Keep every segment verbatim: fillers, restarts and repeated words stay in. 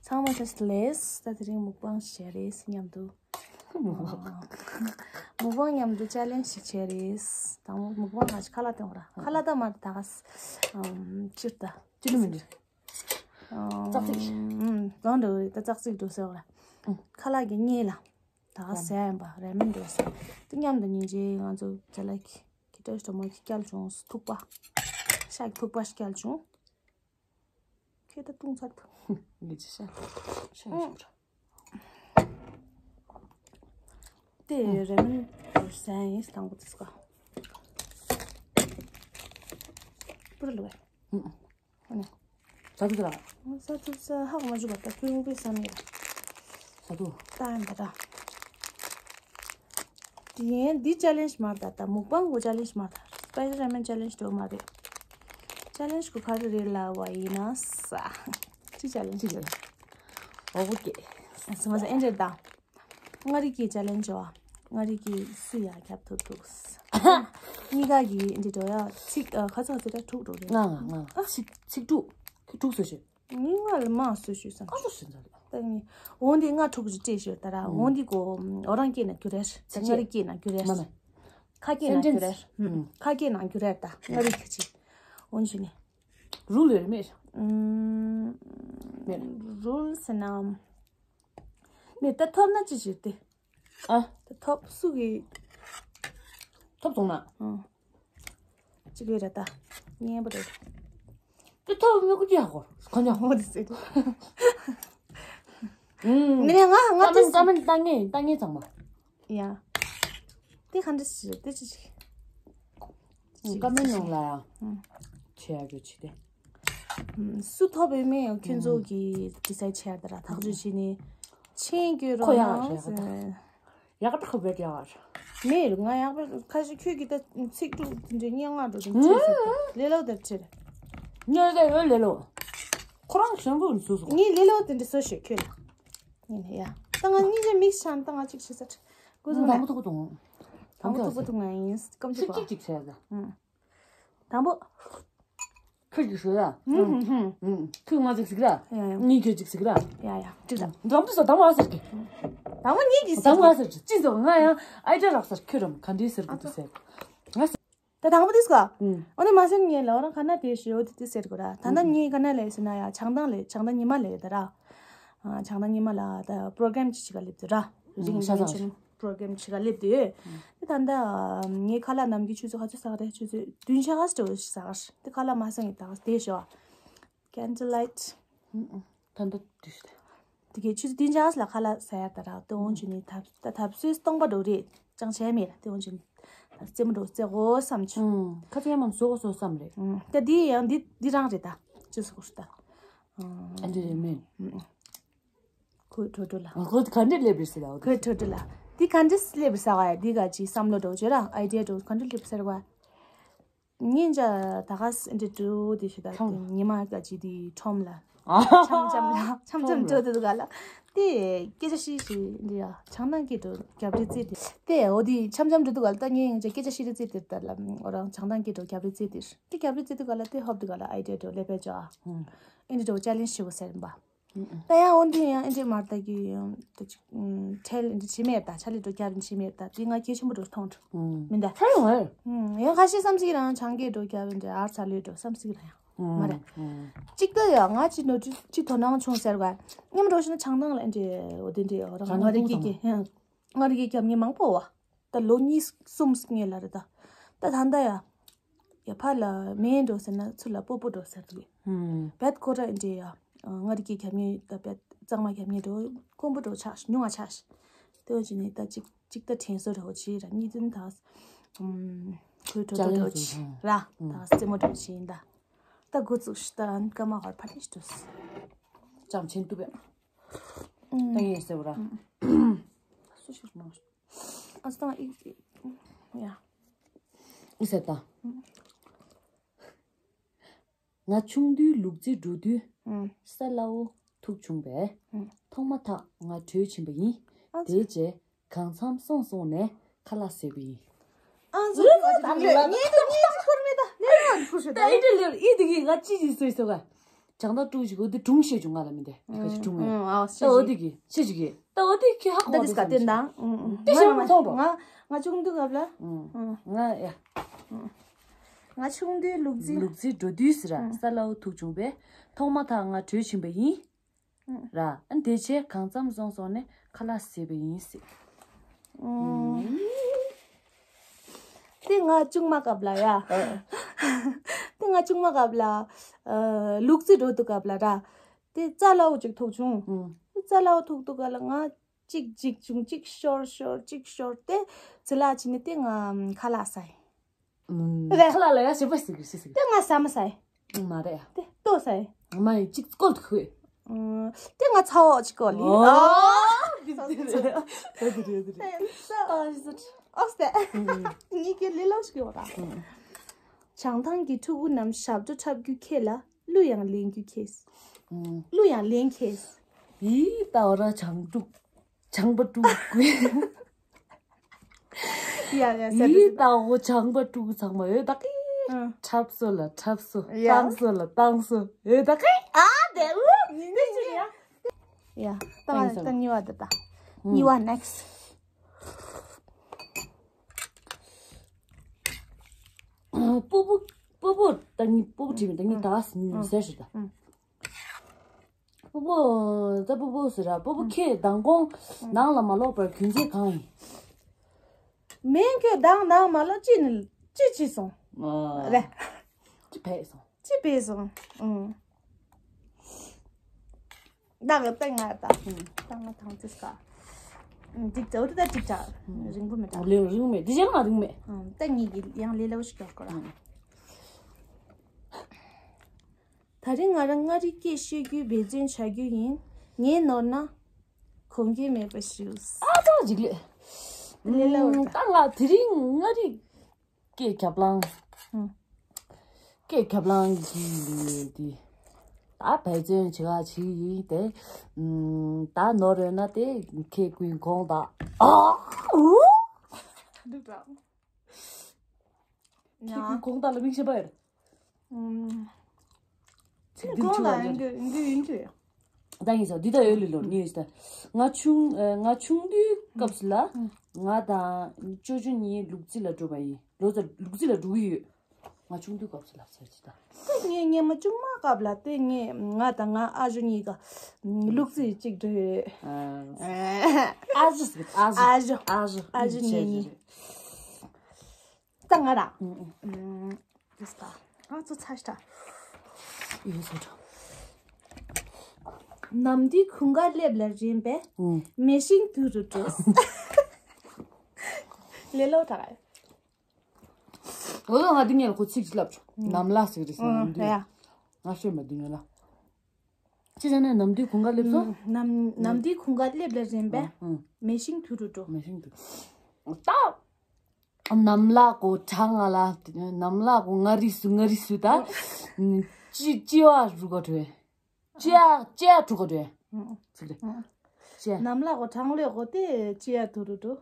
ཚང་མ་བཀྲ་ཤིས་བདེ་ལེགས། ད་དེ་རིང་མུག་པང་ཞིག་བྱས་རེད་མཉམ་དུ། མུག་པང་མཉམ་དུ་ཆེ་ལེན་ཇི་ཞིག་བྱས་རེད། དང་པོ་མུག་པང་ང་ཞིག་ཁ་ལག་སྟོན་ར། ཁ་ལག་ད་མ་ད་ག་ས་ཨམ་ཅིར་ད་ཅི་ནི་མི་འདུག་ཙག་ཙིག་ཨམ་གང་འགྲོ་རེད། ད་ཙག་ཙིག་འགྲོ་ཟེར་བ་ར། ཁ་ལག་གི་གཉིས་ལ་ད་ག་ཟས་ཡིན་པ་རེད་མིན་འགྲོ་ཟེར། དེ་མཉམ་དུ་ཉིན་རྗེས་ང་ཚོ་ཅ་ལག་གི་ཁྱི་ཏོ་ཞིག་མོ་གི་སྐྱལ་བྱུང་། ཐུག་པ་ཤ་གི་ཐུག་པ་ཞིག་སྐྱལ་བྱུང་། ཁྱེད་ད་བཏུང་ཚར་ཐུབ། ངེད་ཀྱི་ཤ་ཤ་ཞིག་ར། དེ་རེ་མིན་ཟན་ཡིན་དང་པོ་དེ་སྐ་པུར་ལུ་བས། ཧོ་ནི། ས་ཐུབ་ས། ས་ཐུབ་ས་ཧག་མ་བཞུ་བ་ད་ཀུན་པའི་ས་མེད། ས་ཐུབ། ད་ཡིན་པ་ད། དེ་ཡན་འདི་ཅེ་ལེན་ཇི་མ་རེད། ད་མུག་པང་གི་ཅེ་ལེན་ཇི་མ་རེད། སི་པའི་སི་རེ་མན་ཅེ་ལེན་ཇི་འགྲོ་མ་རེད། ཅེ་ལེན་ཇི་གི་ག་རེ་རེད་ལབ་པ་ཡིན་ན་ས། ཅི་ཅེ་ལེན་ཇི་རེད། ཨོ་ཁེ། སི་མ་ས་ཨེན་ཇེ་ད། མངའ་རིས་ཀྱི་ཅེ་ལེན་ཇི་བ། མངའ་རིས་ཀྱི་སུ་ཡ་ཁྱབ་ཐུབ་འདུག་གཉིས་ཀ་གི་འདི་འགྲོ་ཡ་ཚིག་ཨ་ཁ་ཚ་ཁ་ཚ་ད་དྲུག་འགྲོ་རེད། ང་ང་ང་ཚིག་ཚིག་དྲུག་ཁྱོད་དྲུག་བཟོ་ཤོད། ངས་ང་ལ་མང་བཟོ་ཤོད་བསམ། ཨ་ལོ་ཤི་འཛར་ལ། ད་ངས་འོང་འདི་ང་ཕྲུ་གུ་ཅིག་སྤྲད་ཤོད་ད་ར། འོང་འདི་གོ་འོ་རང་སྐྱེས་ན་རྒྱུ་རེད། ད་མངའ་རིས་སྐྱེས་ན་རྒྱུ་རེད། མ་མ། ཁ་སྐྱེས་ན་རྒྱུ་རེད། ཁ་སྐྱེས་ན་རྒྱུ་རེད་ད་མངའ་རིས་ཁ་ཅིག་འོང་ཞུ་ནི། རུལ་ཡོད་མེད། མེད། རུལ་ཟེར་ན། མེད་ད་ཐོབ་ན་ཅི་ཞིག་དེ། ཨ། ད་ཐོབ་སུ་གི། ཐོབ་སོང་ན། ཨང་། གཅིག་ཡོད་རེད་ད། ངན་པ་རེད། དེ་ཐོབ་མི་ཀུ་ཅི་ཧ་གོ། ག་ཉོ། འོ་དེ་ཟེར། ཨུམ། ནི་ང་ང་ཀ་མེན་ཀ་མེན་ཏང་ངེ་ཏང་ངེ་ཚང་མ། ཡ། དེ་ག་འདྲ་ཞིག་དེ་ཅི་ཞིག་ཀ་མེན་ཡོང་ལ་ཡ། ཨུམ། ཆེ་ཡ་གི་ཆེ་དེ། སུ་ཐོབ་ཡོད་མེད་ཁྱོད་ཚོ་གི་ཌི་སའིཌ་བྱས་ད་ར་ཐག་གཅོད་བྱས་ནས་ཆེན་སྐྱོད་རོགས་གནང་ཟེར། ཡག་ད་ཁོ་བེད་ཡག་མེད་ང་ཡག་པ་ཁ་ཤས་ཁྱོད་ཀྱི་ད་ཚིག་དྲུག་དེ་འདྲའི་སྙན་ངག་འགྲོ་དང་ཅི་ཟེར་ལེ་ལོ་དེར་ཁྱེར། ཉོས་ད་ཡོད་ལེ་ལོ། ཁོ་རང་གཞན་པོ་ནི་བཟོས་སོང་། ངས་ལེ་ལོ་དེ་འདྲ་བཟོ་ཤོད་ཁྱོད་ལ། ངས་ནི་ཡ། ད་ང་གཉིས་ཀྱི་མིག་ཆང་ད་ང་གཅིག་བྱེད་ས་ཁྲི། ཀུ་ཟུང་དང་པོ་ཐུག་པོ་ཐུག་ང་ཡིན་སྐམ་ཅིག་གཅིག་གཅིག་བྱས་ད། དང་པོ། ཁྱོད་ཀྱིས་ཟེར་ར། ཁྱོད་ང་ཅིག་ཟེར་ར། ཡ་ཡ། ངས་ཁྱོད་ཅིག་ཟེར་ར། ཡ་ཡ། ཅིག་ཟེར། འགྲམ་དུ་ཟ་དང་བ་ཟེར་གི། དང་པོ་ངས་ཀྱིས་ཟ་དང་བ་ཟེར་གི། ཅི་ཟེར་ང་ཡང་ཨའི་ཏྲ་རག་ཟེར་ཁྱོད་རམ་ག་འདྲའི་ཟེར་གི་འདུག་ཟེར། ང་ཟེར། ད་དང་པོ་དུས་སྐ་ཨུམ། འོ་ནི་མ་ཟེར་ངས་ལ་རང་ཁ་ན་དེ་ཞེ་འོ་དེ་དེ་ཟེར་དགོས་ར། ད་ལྟ་ངས་ཁ་ན་ལས་ཟེར་ན་ཡ་ཆང་དང་ལས་ཆང་དང་ཉི་མ་ལས་ད་ར། ཨ་ཆང་དང་ཉི་མ་ལ་ད་པྲོ་གྲམ་ཅིག་ཅིག་ག་སླེབས་དུས་ར། རིང་ཤ་ཚ་ཆེན་པྲོ་གྲམ་ཅིག་ག་སླེབས་དུས། དེ་ད་ལྟ་ངའི་ཁ་ལག་ནམ་གྱི་ཆུ་ཚོད་ག་ཚོད་ཟ་ག་རེད། ཆུ་ཚོད་བདུན་ཤ་ག་ཚོད་ཟ་ག་རེད། དེ་ཁ་ལག་མ་ཟ་ངས་ད་དེ་ཞོ། Candlelight. ད་ལྟ་དུས། དེ་གའི་ཆུ་ཚོད་བདུན་ཅག་ལ་ཁ་ལག་ཟ་ཡ་ད་ར། དེ་འོང་ཆུ་ནི་ད་ད་ད་སོའི་སྟོང་པ་འགྲོ་རེད། ཅང་བྱས་མེད་ལ་དེ་འོང་ཆུ་ནི་ད་རྩེད་མོ་འགྲོ་རྩེ་གོ་བསམ་ཆུ། ཁ་ཚན་མང་བཟོ་གོ་བཟོ་བསམ་རེད། ད་འདི་ཡང་འདི་འདི་རང་རེད་ད། ཅི་ཟེར་གོ་ཧྲི་ད། ཨ་འདི་རེད་མིན། ཁོའི་ཁྲོ་ཁྲོ་ལ། ཁོ་ག་འདྲས་སླེབས་རེད་ཟེར་ལ། ཁོའི་ཁྲོ་ཁྲོ་ལ། འདི་ག་འདྲས་སླེབས་རེད་ཟེར་བ་ཡ། འདི་ག་ཅི་བསམ་བློ་འགྲོ་བྱོས་ར། ཨའི་ཌི་ཡ་འགྲོ་ག་འདྲས་སླེབས་ཟེར་བ། ཉིན་ཅ་ད་ག་ས་འདྲི་འགྲོ་དེ་ཞུ་ད། ཁྲོམ། ཉི་མ་ག་ཅི་དེ་ཁྲོམ་ལ། ཨ་ཆམ་ཆམ་ལ་ཆམ་ཆམ་ཁྲོམ་ལ། འགྲོ་དེ་དུ་ག་ལ། དེ་སྐད་ཆ་ཤི་ཤི་འདི་ཡ་ཆང་ཐང་སྐད་འགྲོ་རྒྱབ་རི་རྩེ་དེ། དེ་འོ་དེ་ཆམ་ཆམ་འགྲོ་དུ་ག་ལ་ད་ངས་ཡང་ཅ་སྐད་ཆ་ཤི་རི་རྩེ་དེ་ད་ལ་འོ་རང་ཆང་ཐང་སྐད་འགྲོ་རྒྱབ་རི་རྩེ་དེ། དེ་རྒྱབ་རི་རྩེ་དུ་ག་ལ་དེ་ཧོབ་དུ་ག་ལ་ཨའི་ཌི་ཡ་འགྲོ་ལེ་པེ་ཅོ་ཨ། ཨིན་འགྲོ་ཅེ་ལེན་ཇི་ཞུ་གོ་ཟེར་བ། ད་ཡང་འོ་འདི་ཡང་ཨེ་འདྲེ་མར་ད་གི་ཡང་ད་ཅིག་ཁྲལ་འདི་བྱེད་མེད་ད་ཆ་ལི་འགྲོ་རྒྱབ་འདི་བྱེད་མེད་ད་དེ་ང་གལ་ཆེན་པོ་འགྲོ་མཐོང་འགྲོ་མིན་ད། ཁྲལ་ཡོང་ཨེ། ཡང་ཁ་ཤས་བསམ་སྲིད་རང་ཆང་གི་འགྲོ་རྒྱབ་འདི་ཨར་ཚ་ལོས་འགྲོ་བསམ་སྲིད་རང་ཡང་མ་རེད། གཅིག་ད་ཡང་ང་ཅི་ནོར་འཁྲུལ་ཅི་དོ་སྣང་བྱུང་ཟེར་བ་མཉམ་འགྲོ་ཤི་ན་ཆང་ནང་ལ་ཨེ་འདྲེ་འོ་དེ་འདྲེ་འོ་རང་ང་རི་གི་གི་ང་རི་གི་རྒྱབ་ངས་མང་པོ་བ། ད་ལོ་གཉིས་གསུམ་སྔོན་ལ་རེད་ད། ད་ད་ལྟ་ཡ། ཡ་ཕར་ལ་མེ་འགྲོ་ཟེར་ན་ཚུར་ལ་སྤོ་སྤོ་འགྲོ་ཟེར་གི། བད་ཁོ་ར་འདྲེ་ཡ། ང་རི་གི་རྒྱབ་ངས་ད་བད་གཙང་མ་རྒྱབ་ངས་འགྲོ་དཀོན་པོ་འགྲོ་ཆགས་ཉུང་ང་ཆགས། དེ་བ་ཅི་ནས་ད་ཅིག་ཅིག་ད་དྲན་གསོ་ར་བ་ཅི་ར་གཉིས་དོན་ད། ཁོའི་གྲོད་ཁོག་འགྲོ་ཅི་ར་ད་རྩེད་མོ་འགྲོ་ཅི་ཡིན་ད། ད་འགོ་བཙུགས་ཤི་ད་རན་ཀ་མ་ཧོར་ཕ་ནི་ཤི་འགྲོ། ཅམ་ཆེན་ཏུ་བས། ད་ངས་ཟེར་བ་ར། སུ་ཤི་མ། ཨ་སྟང་ཨི་ཨི་ཡ། ཨི་ཟེར་ད། ང་ཆུང་དུས་ལུག་རྫི་འགྲོ་དུས་ས་སླ་བོ་ཐུག་བྱུང་བས། ཐོག་མ་ཐག་ང་བྲོས་ཕྱིན་པ་ཡིན། དེའི་རྗེས་གང་འཚམ་སོང་སོང་ནས་ཁ་ལག་བཟས་པ་ཡིན། ཨ་ཟོ་ཟོ་ད་ལོས་ངས་ད་ངས་ཅི་ཁུར་མེད་ད་ལས་རང་ཁུར་ཤོད་ད། ད་ཨི་འདྲ་ལོས་ཨི་དེ་གིས་ང་ཅི་ཅི་ཟོས་སོ་ག་བྱང་ཐང་དཀྲུག་ཅིག་འོ་དེ་སྒྲུང་བཤད་བྱུང་ང་ལ་མི་དེ་ག་ཅིག་སྒྲུང་ངས་ཨ་ད་འོ་དེ་གི་ཤེས་ཅིག་གི་ད་འོ་དེ་གི་ཧ་གོ་བ་དེ་ག་དེ་འདང་དེ་ཤེས་མ་མཐོང་རོགས་ང་ང་ཆུང་དུས་སྐབས་ལ་ང་ཡ་ང་ཆུང་དུས་ལུག་རྫི་ལུག་རྫི་འགྲོ་དུས་ཟེར་ར་ས་ལའོ་ཐུག་བྱུང་པས་ཐོག་མ་ཐག་ང་བྲོས་ཕྱིན་པ་ཡིན། ར། ཨ་ནི་དེ་རྗེས་གང་འཚམ་སོང་སོང་ནས་ཁ་ལག་བཟས་པ་ཡིན་སྲིད། ཨུམ། དེ་ང་ཆུང་མ་སྐབས་ལ་ཡ། དེ་ང་ཆུང་མ་སྐབས་ལ། ཨ། ལུག་རྫི་འགྲོ་དུས་སྐབས་ལ་ར། དེ་རྩྭ་ལའོ་ཅིག་ཐུག་བྱུང་། ཨུམ། རྩྭ་ལའོ་ཐུག་དུས་སྐབས་ལ་ང་གཅིག་འཇིགས་བྱུང་གཅིག་ཤོར་ཤོར་གཅིག་ཤོར་ཏེ་ཚེ་ལ་ཕྱིན་ནས་དེ་ང་ཁ་ལག་ཟ་ཡིན། ཨུམ། རེད། ཁ་ལག་ལ་ཡ་ཞིམ་པ་ཞིག་ཞིག་ཞིག་དེ་ང་ཟ་མ་ཟ་ཡིན། མ་རེད་ཡ། དེ་ལྟོ་ཟ་ཡིན། མ་ཡིན་གཅིག་བཀོལ་དུ་ཁུག་ཨུམ། དེ་ང་ཚ་བོ་ཅིག་བཀོལ་ཡིན། ཨོ། འདི་འདི་རེད། འདི་འདི་རེད། འདི་འདི་རེད། ཨོ་སྟེ། ངའི་སྐད་ལས་སླ་ཞིག་ཡོད་ར། བྱང་ཐང་གི་ཕྲུ་གུ་རྣམས་ཞབས་བྲོ་འཁྲབ་རྒྱུ་ཁྱེད་ལ་གླུ་ཡང་ལེན་རྒྱུ་ཁྱེད། ཨུམ། གླུ་ཡང་ལེན་ཁྱེད། ཡིས་ལྟ་བ་ར་བྱང་ཕྲུག་བྱང་པ་ཕྲུག་ཡ་ཡ་ཡིས་ལྟ་བོ་བྱང་པ་ཕྲུག་ཚང་མ་ཡོད་ད་གི་ཨ། འཁྲབ་སོ་ལ་འཁྲབ་སོ་ཡ། བཏང་སོ་ལ་བཏང་སོ་ཡོད་ད་གི་ཨ་དེ་ཨུ་ཉིན་དེ་ཅི་ཡ། ཡ་ད་ང་ད་གཉིས་པ་དེ་ད། གཉིས་པ་next། སྤུ་སྤུ་སྤུ་སྤུ་ད་གཉིས་སྤུ་སྤུ་བྲིས་མེད་ད་གཉིས་ད་ཟེར་ཞིག་ད། སྤུ་སྤུ། ད་སྤུ་སྤུ་ཟེར་ར་སྤུ་སྤུ་ཁྱེད་མདང་དགོང་ནང་ལ་མ་ལོག་པར་རྒྱུ་མཚན་གང་ཡིན། མིན་ཁྱོད་མདང་ནང་མ་ལོག་ཅི་ནི་ཅི་ཅི་སོང་། རེད། ཅི་བས་སོང་། ཅི་བས་སོང་། ཨུང་། ད་ག་ད་ང་ད། ད་ང་ཐང་ཅི་སྐ་འགྲིག་ད་འོ་ད་འགྲིག་ད། རིང་པོ་མེད་ད། ལེ་རིང་མེད་འདི་ཅང་རིང་མེད། ད་ངེད་ཀྱི་ཡང་ལས་སླ་བོ་ཞིག་སྐྱོར་གོ་ར། ད་རིང་ང་རང་མངའ་རིས་སྐད་བཤད་རྒྱུའི་འབད་བརྩོན་བྱ་རྒྱུ་ཡིན། ངས་ནོར་ན་གོང་འགལ་མེད་པ་ཞུ། ཨ་ཙག་ཅིག་ལས། ལས་སླ་བོ་ད། ད་ང་དེ་རིང་མངའ་རིས་སྐད་རྒྱབ་ལངས། སྐད་རྒྱབ་ལངས་ཀྱི་འདི། ད་འབད་བརྩོན་བྱེད་ག་བྱེད་ཡིན་ཏེ། ད་ནོར་ཡོད་ན་དེ་ཁྱེད་ཀུན་དགོངས་དག་ཨ། འདུག་ད། ཁྱེད་ཀྱི་གོང་ལྟ་ལ་མིག་ཤེས་པ་ཡོད། ཨུམ། ཚིག་འདི་གོང་ལ་ཡིན་གྱི་ཡིན་གྱི་ཡིན་གྱི། ད་ཡིན་ས་འདི་ལྟ་ཡོད་ལི་ལོ་ནི་ཡོད་ས། ང་ཆུང་ཨ། ང་ཆུང་དུས་སྐབས་སུ་ལ། ང་དང་ཅོ་ཅོ་གཉིས་ལུག་རྫི་ལ་འགྲོ་བ་ཡིན། ལོ་ཙཱ་ལུག་རྫི་ལ་འགྲོ་གི་ཡོད། ང་ཆུང་དུས་སྐབས་སུ་ལ་ཟེར་གྱི་ད། ད་ངས་ངས་མ་ཆུང་མ་སྐབས་ལ་དེ་ངས་ང་དང་ང་ཨ་ཞོ་གཉིས་ཀ་ལུག་རྫི་གཅིག་འགྲོ་ཡོད། ཨ་ཞོ་ཟེར་ཨ་ཞོ་ཨ་ཞོ་ཨ་ཞོ་ཨ་ཞོ་གཉིས་གཉིས། ད་ང་ར། ཨུམ། ཨུམ། ཨུམ། ད་ས། ང་ཚོ་ཚ་ཤ། ཡོད་ཚོ་འགྲོ། ནམ་དུས་གུང་ག་སླེབས་ལ་རན་པས། ཨུམ། མེ་ཤིང་དུ་རུ་འགྲོ། ལེ་ལོ་དྲག་འོ་ལོ་ང་འདི་ངས་ལ་ཁོ་ཚིག་ཅིག་ལབ་བྱུང་། ནམ་ལ་ཟེར་གི་རེད་ཟེར་ཨུམ། ནམ་དུས། ཡ། ང་ཤོད་མ་འདི་ངས་ལ། ཅི་ཟེར་ན་ནམ་དུས་གུང་ག་སླེབས་སོང་། ནམ་ནམ་དུས་གུང་ག་སླེབས་ལ་རན་པས། ཨུམ། མེ་ཤིང་དུ་རུ་འགྲོ། མེ་ཤིང་དུ། ད། ནམ་ལ་གོ་གྲང་ང་ལ། ནམ་ལ་གོ་ང་རིས་སུ་ང་རིས་སུ་ད། ཅི་ཅི་བ་རུ་ག་འགྲོ། ཅི་ཡ་ཅི་ཡ་དུ་ག་འགྲོ། ཟེར་གི་རེད། ཅི་ཡ། ནམ་ལ་གོ་གྲང་ལོས་གོ་དེ་ཅི་ཡ་དུ་རུ་འགྲོ།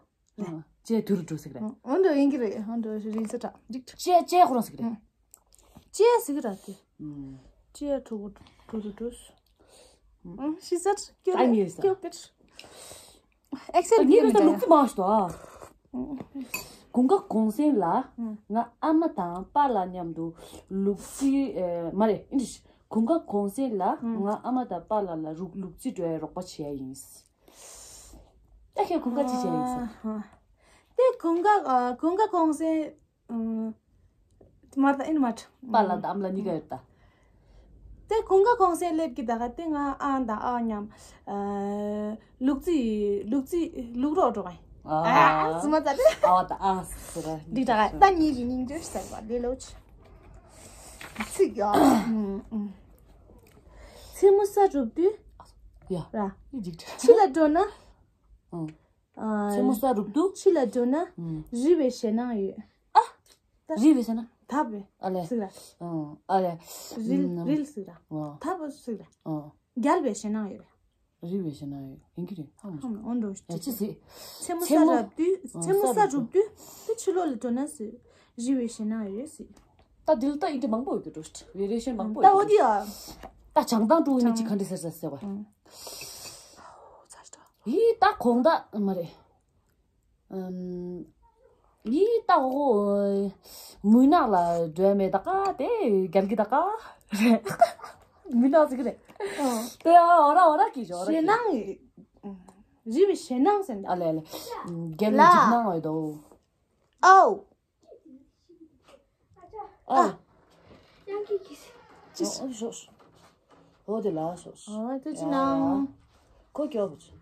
ཅི་ཡ་དུ་རུ་འགྲོ་ཟེར་གི་རེད། འོན་ཏོ་ཡིན་གི་རེད། འོན་ཏོ་རིན་ས་དྲག་འགྲིག་ཅི་ཡ་ཅི་ཡ་ཁོ་རང་ཟེར་གི་རེད། ཅི་ཡ་ཟེར་གི་ར་དེ། ཅི་ཡ་དུ་གོ་དུ་རུ་འགྲོ། ཤི་ས་སྐྱོ་ད་ངས་ས་སྐྱོ་གི། ཨེག་སེལ་ངས་ནི་ད་ལུག་རྫི་མ་ཞུ་དོ། གུང་ག་གུང་སེང་ལ་ང་ཨ་མ་དང་པཱ་ལགས་མཉམ་དུ་ལུག་རྫི་མ་རེད། ཨིན་ཇི། གུང་ག་གུང་སེང་ལ་ང་ཨ་མ་དང་པཱ་ལགས་ལ་ལུག་ལུག་རྫི་འགྲོ་ཡ་རོགས་པ་བྱེད་ཡ་ཡིན། ད་ཁྱེད་གུང་ག་ཅི་བྱེད་ཡ་ཡིན་ས། དེ་གུང་ག་གུང་ག་གུང་སེང་། མར་ད་ཨིན་མར། པཱ་ལགས་དང་ཨ་མ་ལགས་གཉིས་ཀ་ཡོད་ད། དེ་གུང་ག་གུང་སེང་སླེབས་ཀྱི་ད་ག་དེ་ང་ཨ་དང་ཨ་མཉམ། ལུག་རྫི་ལུག་རྫི་ལུག་རོགས་འགྲོ་ག་ཡིན། ཨ་ཙི་མ་ཙ་རེད། ཨ་བ་ད་ཨ་ཟེར་ར། འདི་ད་ག་ད་གཉིས་ཀྱི་སྙིང་རྗེ་ཟེར་བ་ལེ་ལོ་ཆི། ཚིག་ཡ། མཚན་མོ་ས་རུབ་དུས། ཡ། ར། འཇིགས་ཕྱི་ལ་འགྲོ་ན། མཚན་མོ་ས་རུབ་དུས། ཕྱི་ལ་འགྲོ་ན། རི་བའི་ཞེད་སྣང་ཡོད། ཨ། རི་བའི་ཞེད་སྣང་། ཐབ་བའི། ཨ་ལེ། སིག་ར། ཨ་ལེ། རིལ་རིལ་སིག་ར། ཐབ་སིག་ར། རྒྱལ་བའི་ཞེད་སྣང་ཡོད། རི་བའི་ཞེད་སྣང་ཡོད། ཡིན་གྱི་རེད། ཧ་མ་ཧ་མ་འོན་འགྲོ་ཡ་ཅི་ཟེར། མཚན་མོ་ས་རུབ་དུས། མཚན་མོ་ས་རུབ་དུས། དེ་ཕྱི་ལོགས་ལ་འགྲོ་ན་ཟེར། རི་བའི་ཞེད་སྣང་ཡོད་ཟེར། ད་འདི་ལ་ད་ཨིན་དྲི་མང་པོ་ཡོད་ཀྱི་འགྲོ། ཝེ་རི་ཡེ་ཤན་མང་པོ་ད་ཡོད་འོ་དེ་ཡ། ད་བྱང་ཐང་ཀྲོའུ་ནི་ཅི་ག་འདྲ་ཟེར་ཟེར་ཟེར་བ། ཨང་། ཚ་ཤི་ཏོ། ཡི་ད་གོང་ད་མ་རེད། ཨམ། ཡི་ད་འོ། མུན་ནག་ལ་འགྲོ་མེད་ད་ཀ་དེ་རྒྱལ་གི་ད་ཀ་རེད། མུན་ནག་ཟེར་གི་རེད། ཨང་། དེ་ཨ་འོ་ར་འོ་ར་གི་ཞོ་ར་ཞེད་གི། སྣང་། རི་བའི་ཞེད་སྣང་ཟེར་ན། ཨ་ལེ་ཨ་ལེ། རྒྱལ་ལ་ལ་འཇིགས་སྣང་འོད་དོ། ཨའོ། ཨ། ཨ། ཡང་ཀི་ཀི་སི། ཅི་སི། ཨོ་ཞོ་ཞོ། ཨོ་དེ་ལ་ཞོ་ཞོ། ཨོ་དེ་ཅི་ཡ་ནང་། ཡ། ཁོ་སྐྱོ་བོ་ཅི།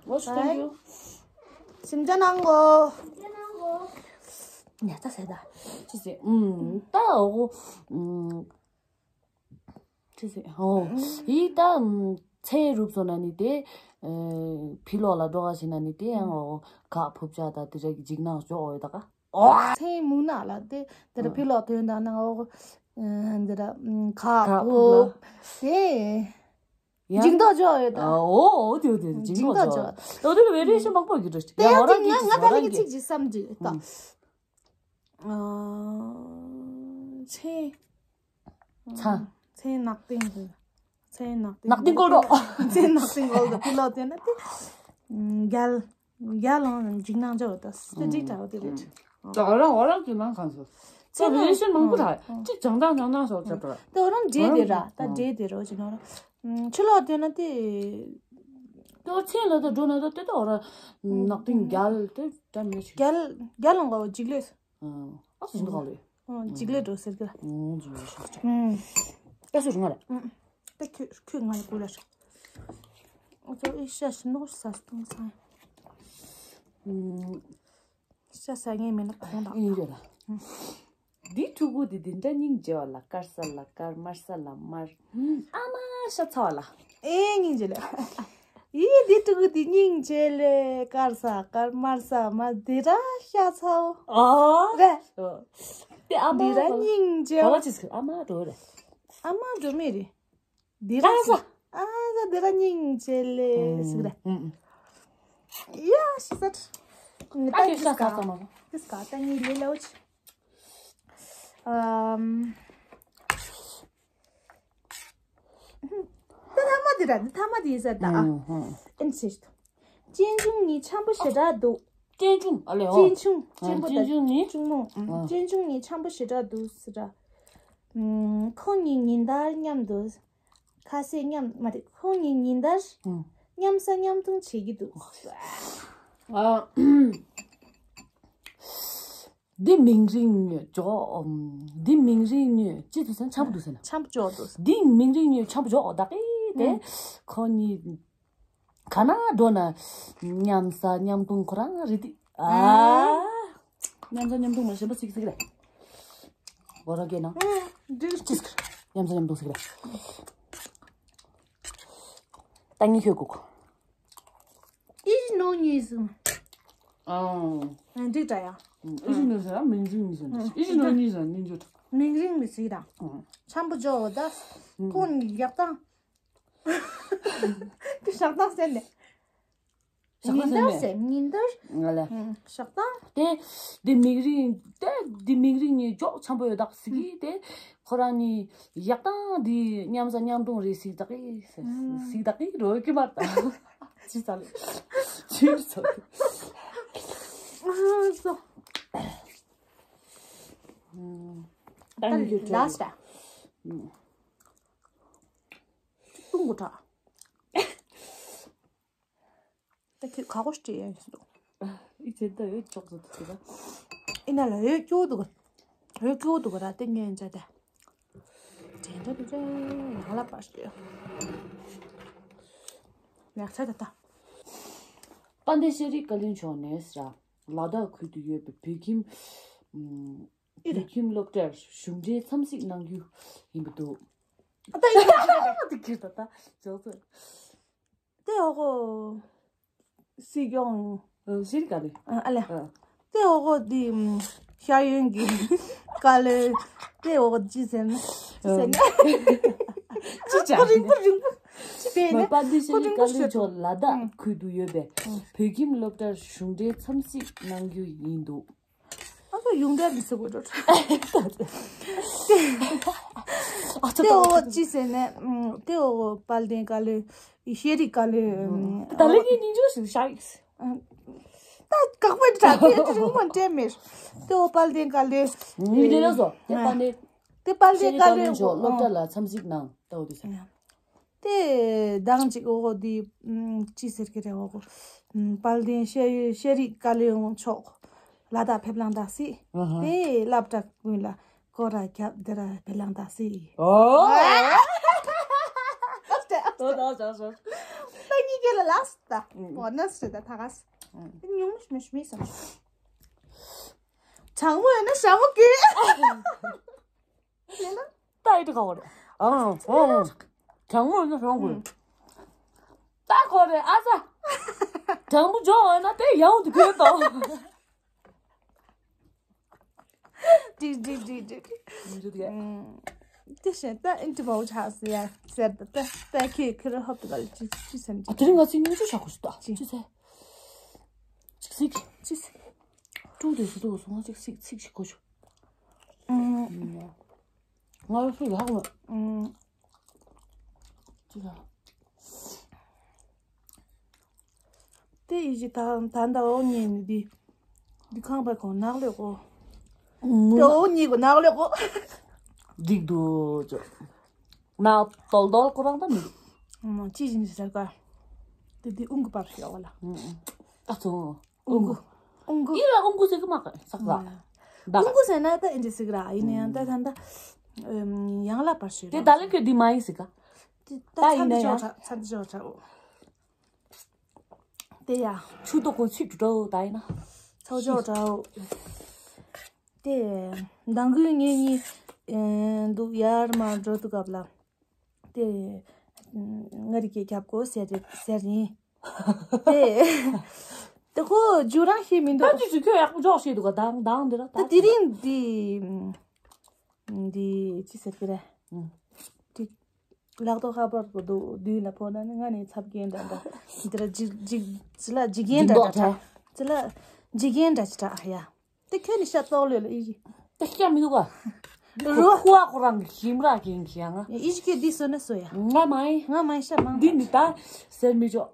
ཨོ་ཞོ། ཨའི། ཐེང་ཀིའུ། སིམ་ཇ་ནང་གོ། ཉ་ཚ་ཟེར་ད། ཅི་སི། ཨུམ། ད་ཨོ། ཨུམ། ཅི་སི། ཨོ། ཡི་ད། ཨུམ། ཚེ་རུབ་སོང་ན་ནི་དེ། ཨེ། ཕི་ལོག་ལ་འགྲོ་ག་ཞིག་ན་ནི་དེ་ཡང་ཨོ། གག་ཕུབ་ཆ་ད་དེ་ར་གི་འཇིགས་སྣང་ཞོག་འོ་ཡོད་ད་ག། ཨོ། ཚེ་མུན་ནག་ལ་དེ་དེ་ར་ཕི་ལོག་དོན་དག་ན་ཨོ། ཨ། འདི་ར་ཨམ། གག་ཕུབ་ལ། དེ་ཡང་འཇིགས་མདོག་ཅོ་ཡོད་ད། ཨོ་ཨོ་དེ་དེ་འཇིགས་མདོག་ཅོ། འོ་དེ་ལ་བེ་རི་ཨེ་ཤན་མང་པོ་གི་འགྲོ་ཅིག་དེ་ཡང་ཡང་ང་ང་ད་ལ་གི་ཚིག་ཅིག་བསམ་ཅིག་ད། ཨ། ཚེ། ཚ། ཚེ་ནག་ཏིང་གི། ཚེ་ནག་ཏིང་ནག་ཏིང་སྐོར་རོ། ཚེ་ནག་ཏིང་སྐོར་དུ་ཕི་ལོག་དེ་ན་དེ། རྒྱལ། རྒྱལ་ལོང་འཇིགས་སྣང་འཇོག་ད་སི་ཏི་འགྲིག་ད་འོ་དེ་རེད། ད་འོ་རང་འོ་རང་གི་ནང་གང་སོ། ཚེ་ཚེ་ནག་རེ་ཤན་མང་པོ་ད་ཅིག་བྱང་ཐང་བྱང་ཐང་སོགས་ཚེ་ད། ད་འོ་རང་འདྲེ་དེ་ར་ད་འདྲེ་དེ་རོ་ཅི་ན་ར། ཕྱི་ལོག་དེ་ན་དེ། ད་ཚེ་ལ་ད་འགྲོ་ན་ད་དེ་ད་འོ་ར་ནག་ཏིང་རྒྱལ་དེ་ད་མེད་ཅིག་རྒྱལ་རྒྱལ་ལོང་ག་འོ་འཇིགས་ལས། ཨ་སུ་འདུག་ག་ལེ། ཨོ་འཇིགས་ལས་འགྲོ་ཟེར་གི་ལ། ཨོ་འཇིགས་ལས་ཟེར་གི། ཨུམ། ད་སུ་རུང་ང་ལ། ཨུམ། ད་ཁྱོད་ཁྱོད་ང་ལ་གོ་ལ་ཤོག་ཨོ་ཙོ་ཨི་ཤ་ཞིམ་ནོ་ས་སྟོང་ས། ཨུམ། ཤ་ཟ་ངེས་མེད་ན་གོང་དང་། ཨིན་རེད་ལ། འདི་ཕྲུ་གུ་འདི་འདི་འདྲ་སྙིང་རྗེ་བ་ལ་དཀར་ས་ལ་དཀར་དམར་ས་ལ་དམར། ཨ་མ་ཤ་ཚ་བ་ལ། ཨེ་སྙིང་རྗེ་ལ། ཡི་འདི་ཕྲུ་གུ་འདི་སྙིང་རྗེ་ལེ་དཀར་ས་དཀར་དམར་ས་དམར་འདི་ར་ཤ་ཚ་བ། ཨ། རེད། དེ་ཨ་མ་འདི་ར་སྙིང་རྗེ་བ། ག་བ་ཅི་ཟེར་ཨ་མ་འགྲོ་རེད། ཨ་མ་འགྲོ་མེད་རེད། འདི་ར་ཨ་ས། ཨ་ས་འདི་ར་སྙིང་རྗེ་ལེ་ཟེར་རེད། ཨུམ། ཡ་ཤི་ས། ཨ་ཁྱོད་ཤ་ཚ་ཚ་མ། ཤ་ཚ་ད་ངའི་ལས་ལ་འོ་ཆི། ཨམ། ད་ཐ་མ་དེ་ར་འདི་ཐ་མ་དེ་ཡིན་ས་ད་ཨ། ཨེན་ཆེ་ཞིག་ཏུ། གཅེན་གཅུང་གཉིས་འཆམ་པོ་ཞེ་དྲག་འདུག་གཅེན་གཅུང་། ཨ་ལེ་ཨོ། གཅེན་གཅུང་། ཨ། གཅེན་པོ་གཅེན་གཅུང་གཉིས། གཅུང་མོ། ཨ། གཅེན་གཅུང་གཉིས་འཆམ་པོ་ཞེ་དྲག་འདུག་ཟེར་ར། ཁོང་གཉིས་ཉིན་ལྟར་མཉམ་དུ། ཁ་ཟས་མཉམ་མ་རེད། ཁོང་གཉིས་ཉིན་ལྟར་ཨ། མཉམ་ཟ་མཉམ་འཐུང་བྱེད་ཀྱི་འདུག་ཨ། འདི་མིང་རིང་ཉོས་འཇོག་འདི་མིང་རིང་ཉོས་ཅི་འདུག་ཟེར་ན་འཆམ་པོ་འདུག་ཟེར་ན། འཆམ་པོ་འཇོག་འདུག་འདི་མིང་རིང་ཉོས་འཆམ་པོ་འཇོག་བདག་གིས་དེ། ཨ། ཁོ་གཉིས་ག་ན་འགྲོ་ན་མཉམ་ཟ་མཉམ་འཐུང་ཁོ་རང་རེད་དེ། ཨ། ཨ། མཉམ་ཟ་མཉམ་འཐུང་མ་གཞན་པ་ཚིག་ཚིག་རེད། འོ་ར་གེ་ན། ཨ། འདི་ཅིག་མཉམ་ཟ་མཉམ་འཐུང་ཚིག་རེད། ད་ངས་ཁྱོད་གུག་ཨི་ནོ་ཉིས་སུ། ཨང་། ཨ་འགྲིག་འདྲ་ཡ། ཨི་ནོ་ཟེར་མིང་རིང་ཟེར། ཨི་ནོ་ཉིས་ཟེར་ཉིན་འཇུ། མིང་རིང་མི་ཟེར་ར། འཆམ་པོ་འཇོག་འོ་ད། ཁོང་ཡག་དང་། དེ་ཞག་དང་ཟེར་ནས། ཞག་དང་ཟེར་ནས། ཉིན་ལྟར་ཟེར་ཉིན་ལྟར། ང་ལ། ཞག་དང་། དེ་དེ་མིང་རིང་དེ་དེ་མིང་རིང་ཉིས་འཇོག་འཆམ་པོ་ཡོད་དག་ཟིག་གི་དེ། ཁོ་རང་གཉིས་ཡག་དང་འདི་མཉམ་ཟ་མཉམ་འཐུང་རེད་ཟིག་དག་གི་ཟིག་དག་གི་རོ་ཀི་མ་ད་ཅི་ཙ་ལེ་ཅི་ཙ་ལེ། ཨ་སོ། ད་ལ་སྟ། ཏུང་གུ་ཁྲག་ད་ཁྱོད་ག་གོ་སྤྲད་ཡ་ཡིན་འདུག་ཨི་ཚེ་ད་འོད་ཅོག་ཙམ་དུ་ཟེར་ད། ཨི་ན་ལ་འོད་སྐྱོ་འདུག་འོད་སྐྱོ་འདུག་ར་ཏེ་ངན་ཅ་ད། དྲན་དྲ་དུ་ཅ་ཡང་ལ་པར་སྐྱོ། ལེགས་ཚ་ད་ད། དཔལ་ལྡན་ཤེས་རིག་བཀའ་བློན་མཆོག་ནས་ལ་དྭགས་ཁུལ་དུ་ཡོད་པའི་བོད་ཁྱིམ། ཨི་རེད། བོད་ཁྱིམ་སློབ་གྲྭར་གཞུང་འབྲེལ་འཚམས་གཟིགས་གནང་རྒྱུ་ཡིན་པ་འདུག་ཨ་ད་ཡིན་ད་ད་ད་ད་ད། དེ་འོ་གོ། སྲིད་སྐྱོང་། ཨ། ཤེས་རིག་ག་རེ། ཨ་ཨ་ལེ། ཨ། དེ་འོ་གོ་དེ། ཤ་ཡོན་གྱི། བཀའ་བློན། དེ་འོ་གོ་ཅི་ཟེར་ན། ཅི་ཟེར་ན། ཅི་བྱ། ཁོ་རིང་པོ་རིང་པོ། ཅི་བྱས་ན། མ་པ་འདི་ཤེས་རིག་བཀའ་བློན་མཆོག་ལ་དྭགས་ཁུལ་དུ་ཡོད་པའི་བོད་ཁྱིམ་སློབ་གྲྭར་གཞུང་འབྲེལ་འཚམས་གཟིགས་གནང་རྒྱུ་ཡིན་འདུག་ཨ་ཁོ་ཡོང་འདྲ་མི་ཟེར་བོ་འགྲོ། ཨ་ཙི། དེ་འོ་ཅི་ཟེར་ནས། ཨམ། དེ་འོ་དཔལ་ལྡན་དཀའ་ལས། ཤེས་རིག་དཀའ་ལས། ད་ལས་ཀྱི་སྙིང་རྗེ་ཞིག་ཤག་ད་དཀའ་བའི་དྲ་རྒྱའི་རིང་མོ་འདྲེ་མེར། དེ་འོ་དཔལ་ལྡན་དཀའ་ལས། མི་དེ་ལ་བཟོ། དེ་དཔལ་ལྡན། དེ་དཔལ་ལྡན་དཀའ་ལས། ཤེས་རིག་དཀའ་ལས་མཆོག་སློབ་གྲྭ་ལ་འཚམས་གཟིགས་གནང་། ལྟ་བུ་དེ་ཟེར། དེ་མདང་ཅིག་འོ་དེ། ཨམ། ཅི་ཟེར་གི་རེད། འོ། ཨམ། དཔལ་ལྡན་ཤེས་ཤེས་རིག་དཀའ་ལས་མཆོག་ལ་དྭགས་ཕེབས་ལང་དྭགས་སི། ཨ་ཧ། དེ་སློབ་གྲྭ་ཀུན་ལ་སྐོར་ར་རྒྱབ་དེ་ར་ཕེབས་ལང་དྭགས་སི། ཨོ། ཨ་ཏེ་ཨ་ཏེ། ཨོ་ད་ད་ད། ད་གཉིས་ཀ་ལ་ལགས་ད། ཨོ་ན་སི་ད་ཐ་ག་སི། ཉུང་མི་མི་མི་སམ། གྲང་མོ་ཡོད་ན་ཞྭ་མོ་གི། ད་ཨི་ཏི་ག་བ་རེད། ཨང་ཨང་། གྲང་མོ་ཡིན་ན་གྲང་དགོས། ད་གོ་རེད་ཨ་ཙ། གྲང་མོ་འཇོག་འོས་ན་དེ་ཡང་དུ་གོས་དང་། འགྲིག་འགྲིག་འགྲིག་འགྲིག་མི་འཇུག་གས། དེ་བཞིན་ད་ཨིན་ཏི་མའོ་ཆགས་སི་ཡ་ཟེར་ད་ད་ད་ཁྱེད་ཁྱེད་རང་ཧོབ་ཏུ་ག་ལ་ཅི་ཅི་ཟེར་ན་ཨ། དེ་རིང་ང་ཚོའི་སྙིང་རྗེ་བྱ་དགོས་ཞུ་ད། ཅི་ཟེར། ཅིག་སིག་ཅི་ཟེར། ཀྲུང་དེ་སུ་དུ་སོང་ཅིག་སིག་སིག་ཞིག་གོ་ཆུ། ང་ཡོད་སུ་ཡག་མ། ཅི་ལ། དེ་ཡི་ཅི་ད་ད་ད་འོ་ཉེ་ནི་དི། དི་ཁང་པའི་གོང་ནག་ལེ་གོ། དེ་འོ་ཉེ་གོ་ནག་ལེ་གོ། འགྲིག་འདུག་ཅོ། ནག་ཏོལ་ཏོལ་ཁོ་རང་ད་མི་འདུག་ཅི་ཡིན་ཟེར་ག་དེ་དི་ཨུང་གི་པར་ཤོག་ལ། ཨ་ཚོ། ཨུང་གུ། ཨུང་གུ། ཨི་ལ་ཨུང་གུ་ཟེར་གི་མ་ག་ས་ག་ད། ཨུང་གུ་ཟེར་ན་ད་ཨིན་ཇི་ཟིག་ར་ཡིན་ན་ཡང་ད་ད་ད། ཡང་ལ་པར་ཤོད་དེ་ད་ལེ་ཁྱོད་འདི་མ་ཡིན་ཟིག་ག་ད་ཡིན་ན་ཡང་། ཚ་འདི་ཅོག་ཚ་འདི་ཅོག་ཚ། དེ་ཡ། ཆུ་ཏོག་གོ་ཚིག་ཏུ་འགྲོ་ད་ཡིན་ན། ཚ་ཅོག་འགྲོ། དེ། མདང་དགོང་ངེད་གཉིས། འདུག་ཡར་མར་འགྲོ་དུས་སྐབས་ལ། དེ། ང་རི་སྐད་རྒྱབ་དགོས་ཟེར་རེད་ཟེར་ཡིན། དེ། དེ་ཁོ་རྒྱུ་རང་ཤེས་མི་འདུག་ད་ཅི་ཅི་ཁྱོད་ཡག་པོ་འཇོག་ཤེས་འདུག་ག་དང་དང་འདི་ར་ད་དེ་རིང་འདི། འདི་ཅི་ཟེར་གི་རེད། ཅི། ལག་ཐོག་ཁ་པར་གོ་འདུག་མདུན་ལ་ཕོག་ན་ནི་ང་ནི་ཚབ་རྒན་འདྲ་འདྲ། འདི་ར་འཇིག་འཇིག་ཅི་ལ་འཇིག་རྒན་འདྲ་འདྲ་གྲགས། ཅི་ལ་འཇིག་རྒན་འདྲ་ཅི་གྲགས་ཡ། དེ་ཁྱོད་ནི་ཤ་ཙོག་ལོས་ལ་ཨི་ཞིག་དེ་སྐྱ་མི་འདུག་ག་རོ། ཁུ་བ་ཁོ་རང་གི་ཞིམ་ར་གིན་གི་ཡང་ང་། ཨི་ཞིག་གི་འདི་སོ་ན་སོ་ཡ། ང་མ་ཡིན། ང་མ་ཡིན་ཤ་མང་། འདི་ནི་ད་ཟེར་མི་ཆོག་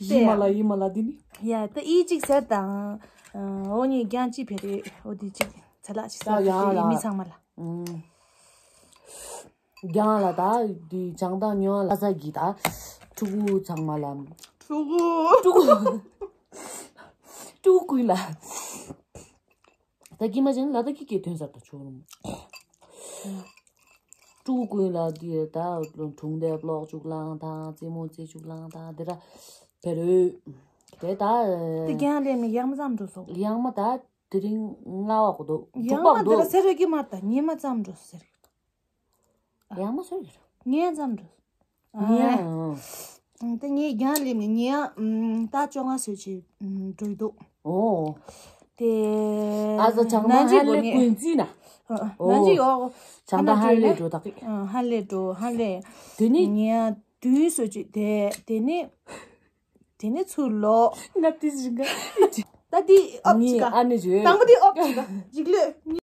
ཡི་མ་ལ་ཡི་མ་ལ་འདི་ནི། ཡ་ད་ཨི་ཅིག་ཟེར་དང་། འོ་ནི་རྒྱང་ཅི་ཕེ་རེ་འོ་འདི་ཅིག་ཚ་ལག་ཅིག་ཟེར་ཡ་ཡ་ལ། མི་ཚང་མ་ལ། རྒྱང་ལ་ད་དུས་བྱང་ཐང་ཉོ་ལ་ས་གི་ད་ཕྲུ་གུ་ཚང་མ་ལ། ཕྲུ་གུ། ཕྲུ་གུ། ཕྲུ་གུ་ལ་ད་ཀི་མ་ཅན་ལ་ད་ཀི་ཀེ་ཐོན་ས་ད་ཆོ་རུམ། ཕྲུ་གུ་ལ་དེ་ད་གྲོང་སྡེ་གློག་ཅུག་ལང་དང་རྩེད་མོ་རྩེ་ཅུག་ལང་དང་དེ་ར་བེ་རོས་དེ་ད། དེ་རྒྱང་ལས་མི་ཡག་མ་ཙམ་འགྲོ་སོང་། ཡག་མ་ད། དེ་རིང་ལྔ་བ་གོ་འདུག་ཡང་དྲུག་པ་མ་གོ་འདུག་དེ་ར་ཟེར་བའི་གི་མ་ད་ཉི་མ་ཙམ་འགྲོ་ཟེར་གི་འདུག་ཡང་མ་ཟེར་གི་ར། ཉལ་ཙམ་འགྲོ། ཉལ། ཨང་། ད་ངས་རྒྱང་སླེབས་ནས་ཉལ་ད་བཅོ་ལྔ་ཟོས་ཆེ་འགྲོ་ཡི་འདུག་ཨོ། དེ། ཨ་ཟ་ཆང་ན་ཧན་ལེ་ཀུན་རྩི་ན། ཨོ། ན་ཅི་ཡོ། ཆང་ད་ཧན་ལེ་འགྲོ་ད་གི་ཧན་ལེ་འགྲོ་ཧན་ལེ། དེ་ནི། ཉལ་དུས་ཟོས་ཆེ་དེ་དེ་ནི། དེ་ནས་ཚུར་ལོག་ང་ཏི་ཞིག་ག་ད་འདི་ཨོབ་ཅིག་ག་ཨ་ནི་བརྗོད། དང་པོ་འདི་ཨོབ་ཅིག་ག་འཇིགས་ལོས།